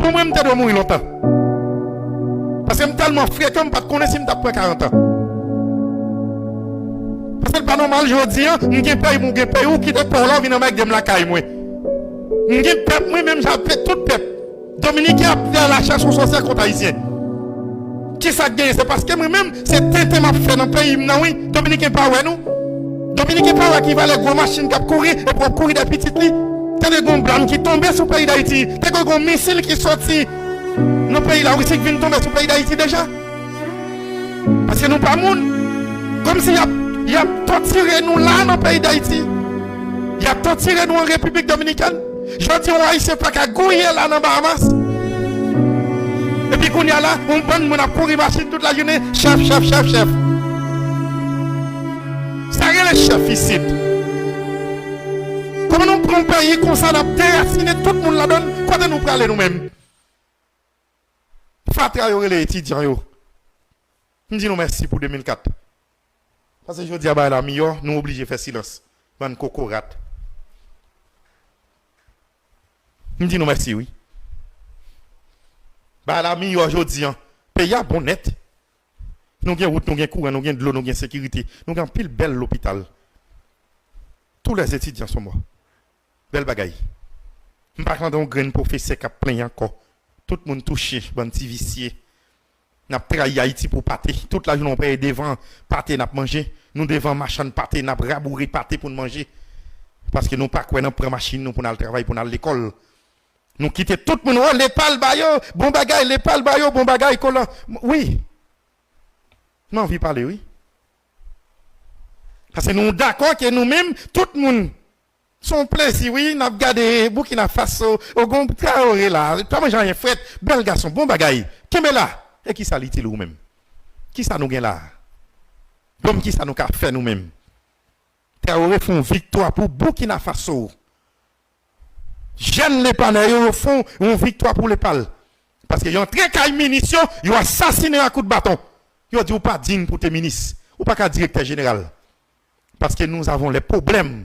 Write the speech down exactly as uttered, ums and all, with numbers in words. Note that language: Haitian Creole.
Mwen, m te dwe mouri lontan. Paske m tèlman frekan, m pa t konnen si m t ap pran karant an. Paske l pa nòmal jodi a, m gen peyi m, ou gen peyi w, ou kite peyi w la, w vin anmègde m lakay mwen. M gen pèp mwen, menm jan avèk tout pèp. Dominiken ap fè lachas o sòsè kont Ayisyen. Kisa k genyen? Se paske mwen menm, se tenten m ap fè nan peyi m nan, wi. Dominiken pa wè nou. Dominiken pa wè ki valè gwo machin k ap kouri, epi w ap kouri dèyè pitit li. Tande, gen yon blam ki tonbe sou peyi Dayiti. Tande, gen yon misil ki soti nan peyi Larisi k vin tonbe sou peyi Dayiti deja. Paske nou pa moun. Kòmsi y ap, y ap tòtire nou la nan peyi Dayiti. Y ap tòtire nou an Repiblik Dominikèn. Jodi a, yon Ayisyen pa ka gouye la nan Bahamas. Epi kounye a la, yon bann moun ap kouri machin tout lajounen, chèf, chèf, chèf, chèf. Sa rele chèf isit. Kòman nou pran yon peyi konsa, n ap derasinen tout moun ladan l, kote nou prale nou menm? Fatra yo rele etidyan yo. M di nou mèsi pou de mil kat. Paske jodi a bagay la miyò, nou oblije fè silans. Bann kokorat. M di nou mèsi, wi. Bagay la miyò jodi a. Peyi a bon nèt. Nou gen wout, nou gen kouran, nou gen dlo, nou gen sekirite. Nou gen anpil bèl lopital. Tous les étudiants sont morts. Bèl bagay. M pa tande yon grenn pwofesè k ap plenyen ankò. Tout moun touche, bann ti visye. N ap trayi Ayiti pou pate. Tout lajounen, on peye devan pate n ap manje. Nou devan machann pate, n ap raboure pate pou n manje. Paske nou pa kwè nan pran machin nou pou n al travay, pou n al lekòl. Nou kite tout moun, oh, Lepal ba yo, bon bagay, Lepal ba yo, bon bagay, kolan. Wi. M anvi pale, wi. Paske nou dakò ke nou menm, tout moun, se yon plezi, wi, n ap gade Burkina Faso, o gon Traoré la, pa manje anyen frèt, bèl gason, bon bagay, kenbe la. E kisa l itil ou menm? Kisa nou gen la? Bon, kisa nou ka fè nou menm? Traoré fè yon viktwa pou Burkina Faso. Jèn Lepanè yo, yo fè yon viktwa pou Lepal. Paske yo antre kay minis yo, yo asasinen a kout baton. Yo di ou pa diy pou te minis. Ou pa ka direktè jeneral. Paske nous avons les problèmes